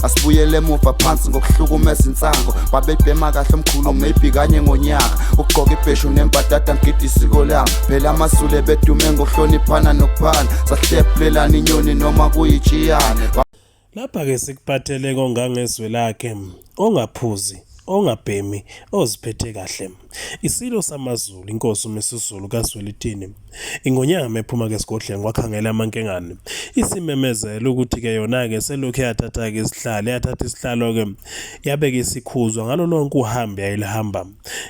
Asibuyele emuva phansi ngokuhlukumeza insango. Babebhema kahle omkhulu maybe kanye ngonyaka. Ukugqoka ibheshu nembadada ngigida isiko lami. Phela amaZulu ebedume ngokuhloniphana nokuphana. Sahlephulelana inyoni noma kuyitshiyane. Lapha-ke sikuphathele kongangezwe lakhe, ongaphuzi, ongabhemi, oziphethe kahle. Isilo samaZulu, iNkosi uMisuzulu kaZwelithini, Ingonyama ephuma ke esigodleni kwakhangela amankengane. Isimemezela ukuthi ke yona ke selokhu yathatha ke isihlalo, yathatha isihlalo ke yabeka isikhuzwa ngalo lonke uhambe yayilihamba.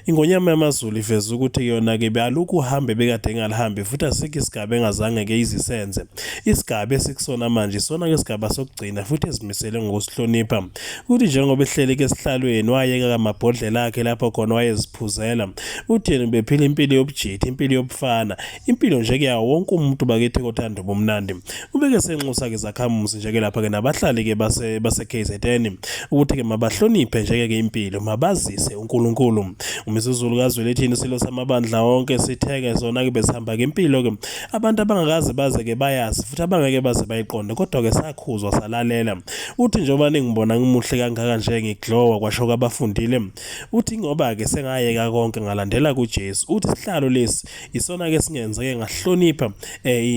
Ingonyama yamaZulu iveza ukuthi yona ke alukho uhambe bekade engalihambi futhi asikho isigaba engazange ke izisenze. Isigaba esikusona manje isona ke isigaba sokugcina futhi ezimisele ngokusihlonipha. Uthi njengoba ehleli ke esihlalweni wayeka kamabhodlela akhe lapho khona wayeziphuzela. Uthi yena ubephila impilo yobujitha, impilo yobufana, impilo nje ke yawo wonke umuntu bakithi kothando bomnandi. Ubeke senxusa ke izakhamuzi nje ke lapha ke nabahlali ke base base KZN ukuthi ke mabahloniphe nje ke impilo, mabazise uNkulunkulu. UMisuzulu kaZwelithini isilo samabandla wonke sitheke sona ke besihamba ke impilo ke abantu abangakaze baze ke bayazi futhi abangeke baze bayiqonde kodwa ke sakhuzwa salalela. Uthi njengoba ningibona ngimuhle kangaka nje ngiglowa kwasho kwabafundile. Uthi ngoba-ke sengayeka konke ngalandela kuJesu. Uthi isihlalo lesi isona-ke singenze-ke ngahlonipha um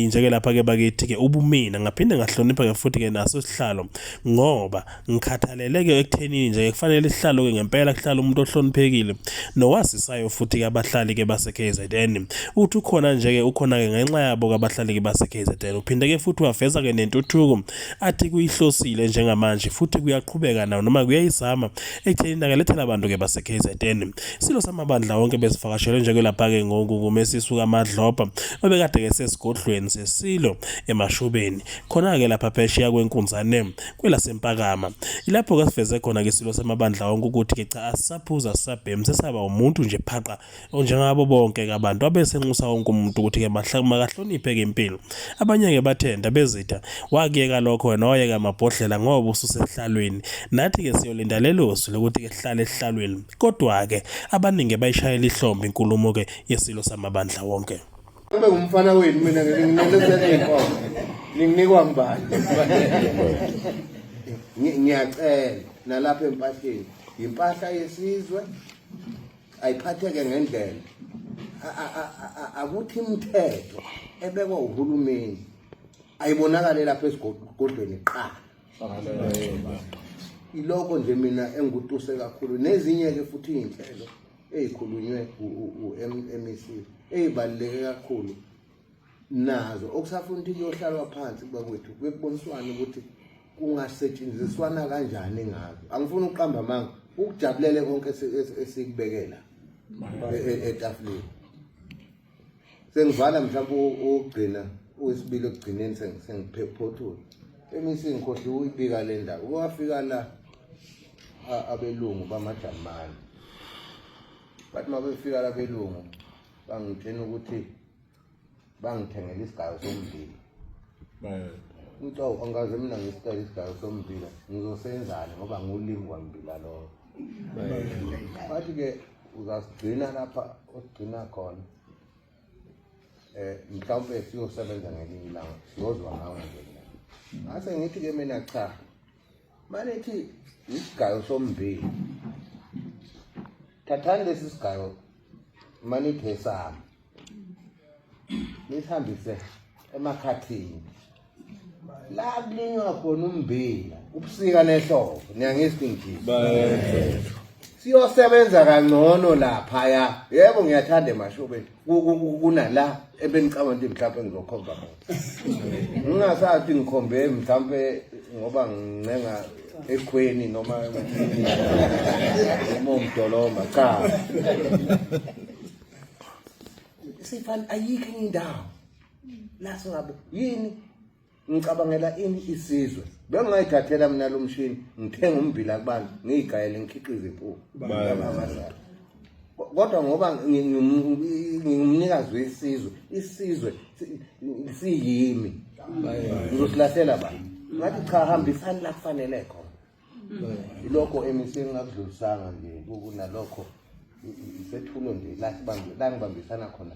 nje-ke lapha-ke bakithi-ke ubumina ngaphinde ngahlonipha-ke futhi-ke naso isihlalo ngoba ngikhathalele-ke ekuthenini nje kufanele isihlalo-ke ngempela kuhlala umuntu ohloniphekile nowazisayo futhi-ke abahlali-ke base-KZN. Uthi ukhona nje-ke ukhona-ke ngenxa yabo-ke abahlali-ke base-KZN. Uphinde-ke futhi waveza-ke nentuthuko athi kuyihlosile njengamanje futhi kuyaqhubeka nawo noma kuyayizama ekutheni akalethela abantu ke base-KZN. Isilo samabandla wonke besivakashelwe nje lapha-ke ngomesisu kaMadlopha obekade ke sesigodlweni sesilo eMashubeni khona-ke lapha phesheya kwenkunzane kwelasempakama. Ilapho-ke siveze khona-ke isilo samabandla wonke ukuthi-ke cha asisaphuza asisabhemi sesaba umuntu nje phaqa Njengabo bonke-ke abantu abesenxusa wonke umuntu ukuthi-ke makahloniphe-ke impilo. Abanye-ke bathenda bezitha wakuyeka lokho wena wayeka amabhodlela ngoba ususesihlalweni. Nathi-ke siyolinda lelo zwi lokuthi-ke sihlale esihlalweni. Kodwa-ke abaningi bayishayela ihlombe inkulumo-ke yeSilo samabandla wonke. Kube ngumfana wenu mina nginelesele inkomo. Ninginikwa ngubani? Ngiyacela nalapha empahleni. Impahla yesizwe ayiphatheke ngendlela akuthi imithetho ebekwa uhulumeni ayibonakale lapha esigodlweni kuqala ilokho nje mina engikutuse kakhulu nezinye-ke futhi iy'nhlelo ey'khulunywe u-MEC ey'baluleke kakhulu nazo okusafuna ukuthi kuyohlalwa phansi bakwethu kuyokuboniswana ukuthi kungasetshenziswana kanjani ngazo angifuni ukuqamba amanga ukujabulele konke esikubekela e, e, etafuleni sengivala mhlawumbe ukugcina owesibili ekugcineni sengiphothula emisi ngikhohliwe uyibika le ndaba kwafika la abelungu bamajamani bathi uma befika labelungu bangitshena ukuthi bangithengela isigayo sommbila ngithi awu angikaze mina ngisicela isigayo sommbila ngizosenzani ngoba ngiwulimi kwambila lowo bathi-ke uzasigcina lapha osigcina khona um mhlawumpe siyosebenza ngelinye ilanga siyozwa ngawe nje ngase ngithi-ke mina cha manithi isigayo sombila thathani lesi sigayo maniphe sami nisihambise emakhathini la kulinywa khona ummbila ubusika nehlobo niyangizwa ngithini siyosebenza kangcono laphaya yebo ngiyathanda emashobeni kunala ebenicabanga ukuthi mhlawumbe ngizokhomba khona ngingasathi ngikhombe mhlawumbe ngoba ngincenga ekhweni noma noma umdolomba cha sifana ayikho enye indawo la singabe yini ngicabangela ini isizwe bengingayithathela mina lo mshini ngithenga ummbila kubantu ngiyigayele ngikhiqize impuphu kodwa ngoba ngingumnikazi wesizwe isizwe siyimi ngizosilahlela bani ngathi cha hambisani la kufanele khona ilokho MEC engingakudlulisanga nje kunalokho isethulo nje la ngibambisana khona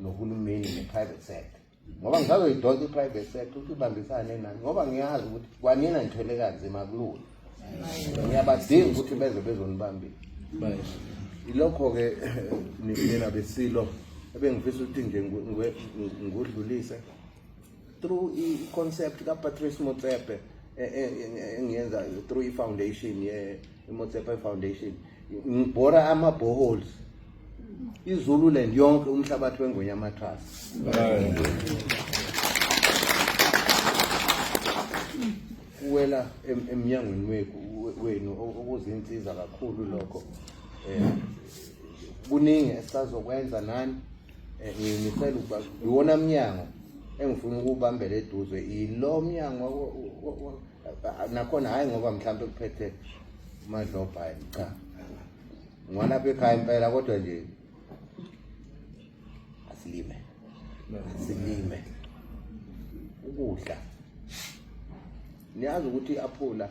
nohulumeni ne-private sector ngoba ngisazoyidonsa i-private sector ukuthi ibambisane nani ngoba ngiyazi ukuthi kwanina ngithwele kanzima kulula. Ngiyabadinga ukuthi beze bezonibambisa. Ilokho-ke nina besilo ebengifisa ukuthi nje ngudlulise through i-concept kaPatrice Motsepe engiyenza through i-foundation ye-Motsepe Foundation. Ngibhora ama-boreholes iZululand yonke, umhlabathi weNgonyama Trust kuwela emnyangweni wenu okuzinsiza kakhulu lokho. Kuningi esisazokwenza nani. Ngiyimisela ukuba iwona mnyango engifuna ukuwubambela eduze, yilo mnyango nakhona, hhayi ngoba mhlawumbe kuphethe uMadlobha, cha, ngwalapha ekhaya impela, kodwa nje asilime, silime ukudla. Niyazi ukuthi i-aphula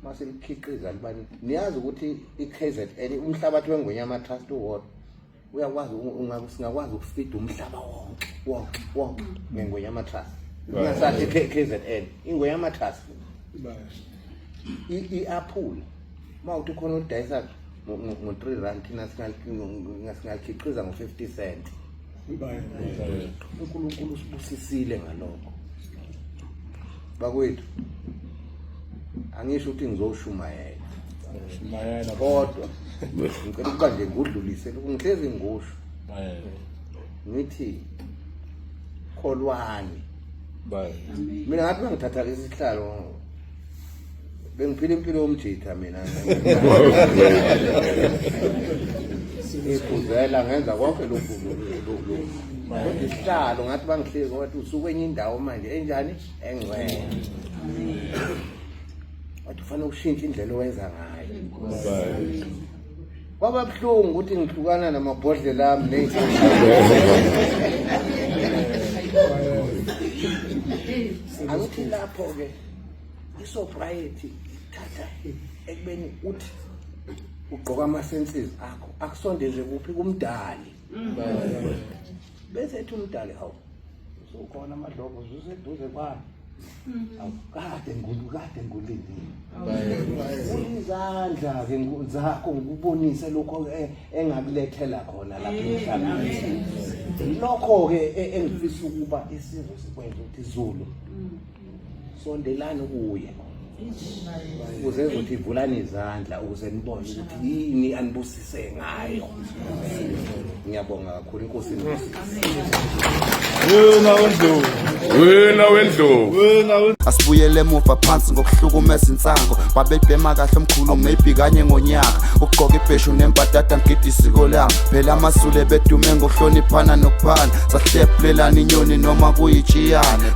maselikhiqiza libani, niyazi ukuthi i-KZN umhlabathi weNgonyama Trust uwodwa uyakwazi, singakwazi ukufida umhlaba wonke wonke wonke ngeNgonyama Trust, ungasathi KZN, iNgonyama Trust. I-aphula uma uthi khona olidayisa ngo-R3, thina singalikhiqiza ngo-50 cent. UNkulunkulu usibusisile ngalokho. Bakwethu, angisho ukuthi ngizoshumayela, kodwa ngicela ukuba nje ngudlulise lokhu ngihlezi ngusho, ngithi kholwani. Mina ngathi bangithatha lesi sihlalo, bengiphila impilo yomjitha mina, ngiphuzela, ngenza konke lokhu lokhu, kodwa isihlalo ngathi bangihleki, wathi usukwenye indawo manje enjani engcwele, wathi ufanele ukushintsha indlela owenza ngayo. Kwaba buhlungu ukuthi ngihlukana namabhodlela ami ney'nto. Angithi lapho-ke i-sobriety ithatha ekubeni uthi ugqoka ama-senses akho akusondeze kuphi? Kumdali. Bese ethi umdali, hawu, usukhona amadlobo, ususeduze kwami. Awu, kade ngulu, kade ngulindile. Izandla-ke zakho ngikubonise lokho engakulethela khona lapha emhlabeni. Lokho-ke engifisa ukuba isizwe sikwenze, ukuthi Zulu, sondelani kuye ukuze ezothi vulani izandla ukuze nibone ukuthi yini anibusise ngayo. Ngiyabonga kakhulu, inkosi inibusise. Wena wendlovu. Wena wendlovu. Wena. Asibuyele emuva phansi ngokuhlukumeza insango. Babebhema kahle omkhulu, maybe kanye ngonyaka, ukugqoka ibheshu nembadada, ngigida isiko lami. Phela amaZulu bedume ngokuhloniphana nokuphana, sahlephulelana inyoni noma kuyitshiyane.